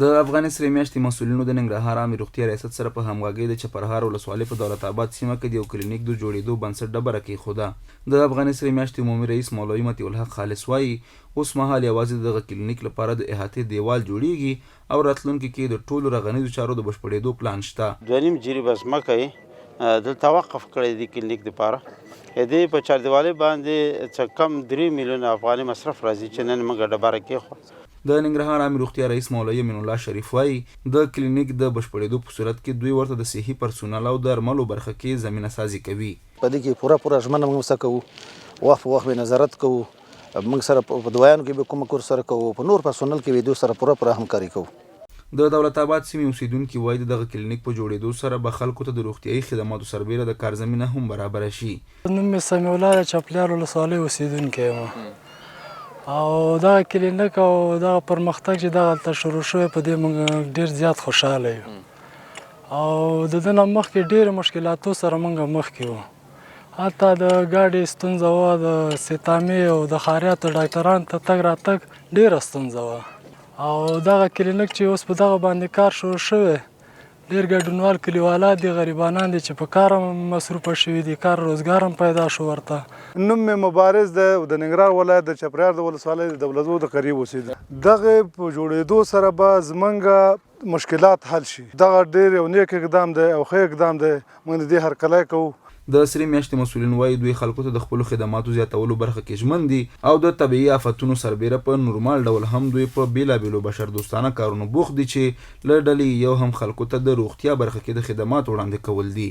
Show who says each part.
Speaker 1: د افغاني سرې میاشتې مسؤلینو د ننګرهار عامې روغتیا ریاست سره په همغږۍ د چپرهار ولسوالۍ په دولت آباد سیمه کې د یو کلینیک د جوړېدو بنسټ ډبره کېښوده. د افغاني سرې میاشتې عمومي رئیس مولوي مطیع الحق خالص وايي، اوس مهال یوازې د دغه کلینیک لپاره د احاطې دېوال جوړېږي او راتلونکي کې د ټولو رغنیزو چارو د بشپړېدو پلان شته.
Speaker 2: 2.5 جریبه ځمکه یې دلته وقف کړې دي کلینیک دپاره. دې په چاردیوالۍ باندې څه کم 3 میلیونه افغاني مصرف راځي چې نن موږ ډبره کېښوه.
Speaker 1: د ننګرهار عامې روغتیا رئیس مولوي امین الله شریف وايي، د کلینیک د بشپړېدو په صورت کې دوی ورته د صحي پرسونل او درملو برخه کې زمینه سازي کوي.
Speaker 3: په دې کې پوره پوره ژمنه موږ سره کوو، وخت په وخت به نظارت کوو، موږ سره په دوایانو کې به کومک ورسره کوو، په نور پرسونل کې به دوی سره پوره پوره همکاري کوو.
Speaker 1: د دولت آباد سیمې اوسېدونکي وايي، د دغه کلینیک په جوړېدو سره به خلکو ته د روغتیايي خدماتو سربېره د کار زمینه هم برابره شي.
Speaker 4: نوم مې سمیع الله د چپلیار ولسوالۍ اوسېدونکی یم او دغه کلینیک او دغه پرمختګ چې دغلته شروع شوی، په دې موږ ډېر زیات خوشحاله یو او د ده نه مخکې ډېرو مشکلاتو سره موږ مخکې وو. حتی د ګاډي ستونزه وه، د ستامې او د ښاریاتو ډاکټران ته تګ راتګ ډېره ستونزه وه او دغه کلینیک چې اوس په دغه باندې کار شروع شوی، ډېر ګډونوال کلیوالا دي، غریبانان دي چې په کار هم مصروفه شوي دي، کار روزګار هم پیدا شو ورته.
Speaker 5: نوم مې مبارز دی او د ننګرهار ولایت د چپریار د ولسوالۍ د دولتو د قریب اوسېدونکی. دغه په جوړېدو سره به زمونږ مشکلات حل شي. دغه ډېر یو نیک اقدام دی او ښه اقدام دی، موږ د دې هرکلی کوو.
Speaker 1: د سرې میاشتې مسؤلین وايي، دوی خلکو ته د خپلو خدماتو زیاتولو برخه کې ژمن دي او د طبیعي آفتونو سربېره په نورمال ډول هم دوی په بېلابېلو بشردوستانه کارونو بوخت دي چې له ډلې یې یو هم خلکو ته د روغتیا برخه کې د خدماتو وړاندې کول دي.